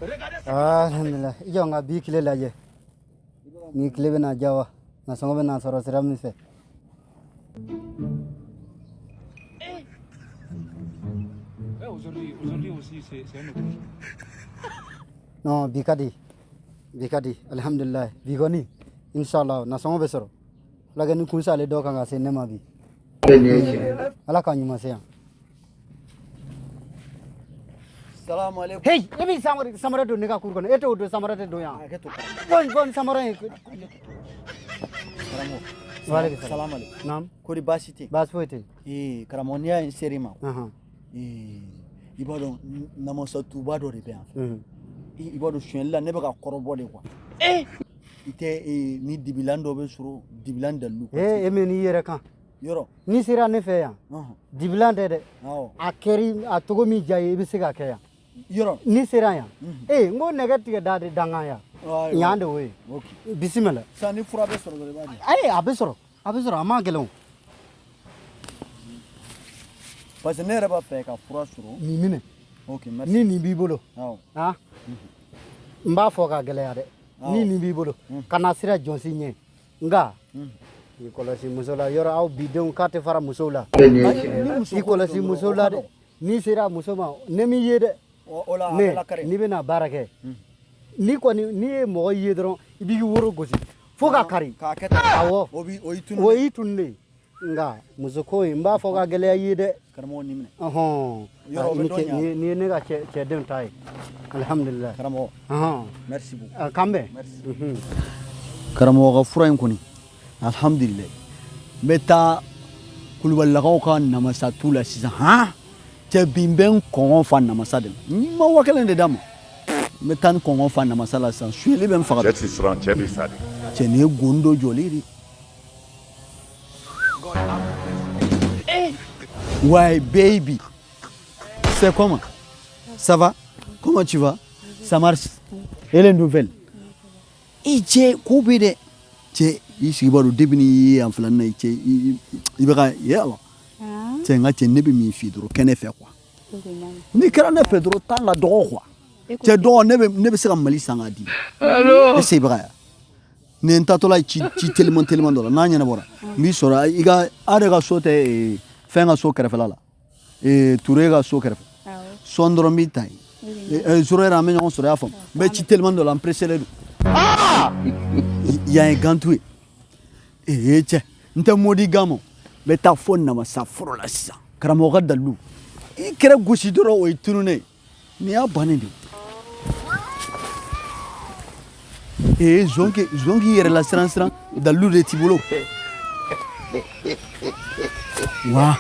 Alhamdulillah, i jɔ n ka bi tile lajɛ ni tile bɛna diya wa nasɔngɔ bɛna sɔrɔ sira min fɛ. Aujourd'hui aussi, c'est un autre jour. Non, bi ka di, bi ka di, alhamdulillah. Bi kɔni, inshallah, nasɔngɔ bɛ sɔrɔ. Fulakɛ ni kun salen dɔ kan ka se ne ma bi. Ala k'a ɲuman se yan. Salamu alaikum. Hey, i b'i samara don ne ka kuru kɔnɔ, e t'o don, samara tɛ don yan. Hakɛ to karamɔgɔ. Bɔ ni samara in. Karamɔgɔ. Waaleykum salam. Salamu alaikum. Naam. Kori baasi tɛ? Baasi foyi tɛ yen. Ee karamɔgɔ, n'i y'a ye n ser'i ma. Ahan. Ee i b'a dɔn namasa tuba dɔ de bɛ yan fɛ. Mhm. I b'a dɔn sonyɛli la ne bɛ ka kɔrɔbɔ de quoi. I tɛ ni dibilan dɔ bɛ sɔrɔ, dibilan dalilu. Ee, e min n'i yɛrɛ kan. Yɔrɔ. N'i sera ne fɛ yan. Dibilan tɛ dɛ. Awɔ. A kɛri a togo min diya ye, i bɛ se k'a kɛ yan. Yɔrɔ. N'i sera yan. Ee, n ko nɛgɛ tigɛ da de dangan yan. Yan de o ye. Ok. Bisimila. Sisan ni fura bɛ sɔrɔ dɔrɔn i b'a di. Ayi, a bɛ sɔrɔ. A bɛ sɔrɔ, a man gɛlɛn o. Parce que ne yɛrɛ b'a fɛ ka fura sɔrɔ. Nin minɛ. Ok, merci. Ni nin b'i bolo. Awɔ. Han? N b'a fɔ ka gɛlɛya dɛ. Ni nin b'i bolo, kana sira jɔnsi ɲɛ. Nka i kɔlɔsi muso la, yɔrɔ aw bidenw k'a tɛ fara musow la. I kɔlɔsi musow la dɛ. N'i sera muso ma, ne m'i ye dɛ. O la a Ne bɛ lakari. n'i bɛna baara kɛ, n'i kɔni n'i ye mɔgɔ ye dɔrɔn, i b'i woro gosi fo ka kari. K'a kɛ tan. Awɔ. O bi o y'i tunun. O y'i tununnen ye. Nka musoko in, n b'a fɔ ka gɛlɛya i ye dɛ. Karamɔgɔ nin minɛ. Ɔhɔn. Yɔrɔ o bɛ dɔ ɲa. Nin ye ne ka cɛdenw ta ye. Alhamdulillah. Karamɔgɔ. Ɔhɔn. Merci beaucoup. K'an bɛn. Merci. Mhm. Karamɔgɔ ka fura in kɔni, alhamdulillah, n bɛ taa kulubalilakaw ka namasa tu la sisan. Han cɛ, bi n bɛ n kɔngɔ fa namasa de la. N ma 5000 de d'a ma, n bɛ taa n kɔngɔ fa namasa la sisan. Suyɛli bɛ n faga. Cɛ ti siran, cɛ bi sa de. Cɛ, nin ye goni dɔ jɔlen de. Ouais, baby. C'est comment? Ça va? Comment tu vas? Ça marche? Et les nouvelles? I cɛ, ko bɛ dɛ. Cɛ, i sigi b'a dɔn depuis n'i ye yan filanin na, i cɛ, i bɛ ka ye wa. Cɛ, n ka cɛ, ne bɛ min f'i ye dɔrɔn, kɛ ne fɛ quoi. N'i kɛra ne fɛ dɔrɔn, temps ka dɔgɔ quoi. Cɛ dɔgɔ, ne bɛ se ka Mali san k'a di. Est-ce que i bɛ ka ya? Nin ye n taatɔla ye ci ci teliman teliman dɔ la, n'a ɲɛnabɔra, n b'i sɔrɔ i ka a yɛrɛ ka so tɛ fɛn ka so kɛrɛfɛla la. Ture ka so kɛrɛfɛ. Sɔn dɔrɔn n b'i ta yen. Zoro yɛrɛ, an bɛ ɲɔgɔn sɔrɔ, i y'a faamu. N bɛ ci teliman dɔ la, n pressé don. Yan ye gantu ye. Ee cɛ, n tɛ modi gan ma. N bɛ taa fo namasa foro la sisan. Karamɔgɔ ka dalilu. I kɛrɛ gosi dɔrɔn, o ye tununnen ye. Nin y'a bannen de ye. Ee zon k'i yɛrɛ la siran siran, dalilu de t'i bolo. Wa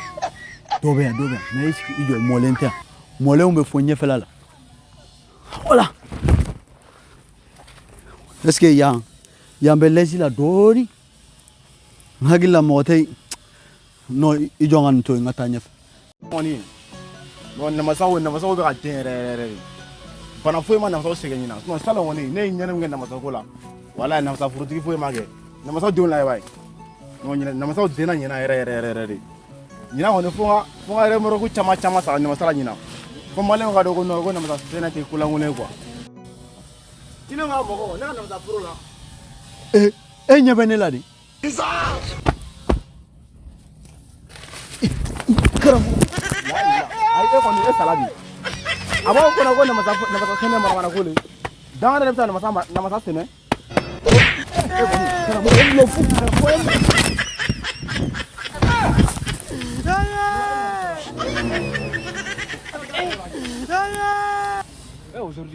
dɔ bɛ yan, dɔ bɛ yan. Mais i jɔ, mɔlen tɛ yan. Mɔlenw bɛ fɔ ɲɛfɛla la. Voilà. Est-ce que yan bɛ lɛsi la dɔɔni? N hakili la mɔgɔ tɛ yen. Non, i jɔ n ka nin to yen, n ka taa ɲɛfɛ. Kɔni non, namasaw bɛ ka den yɛrɛ yɛrɛ de. Bana foyi ma namasaw sɛgɛn ɲina. Sinon salon kɔni, ne ye ɲɛnɛ min kɛ namasako la, walahi namasa forotigi foyi ma kɛ. Namasaw denw la i b'a ye. Non, ɲinɛ namasaw denna ɲina yɛrɛ yɛrɛ yɛrɛ yɛrɛ de. Ɲina kɔni, fo n ka remorque caman caman san namasa la ɲina. Fo maliyɛnw ka dɔn ko non, ko namasa sɛnɛ tɛ kolankolon ye quoi. Tinɛ ka mɔgɔ, ne ka namasa foro la. E ɲɛ bɛ ne la de. Karamɔgɔ. Ayi, e kɔni e sala bi. A b'aw kɔnɔ ko namasa sɛnɛ manamana ko le. Danga de bɛ taa namasa sɛnɛ. E kɔni karamɔgɔ, e bɛ fu. Aujourd'hui.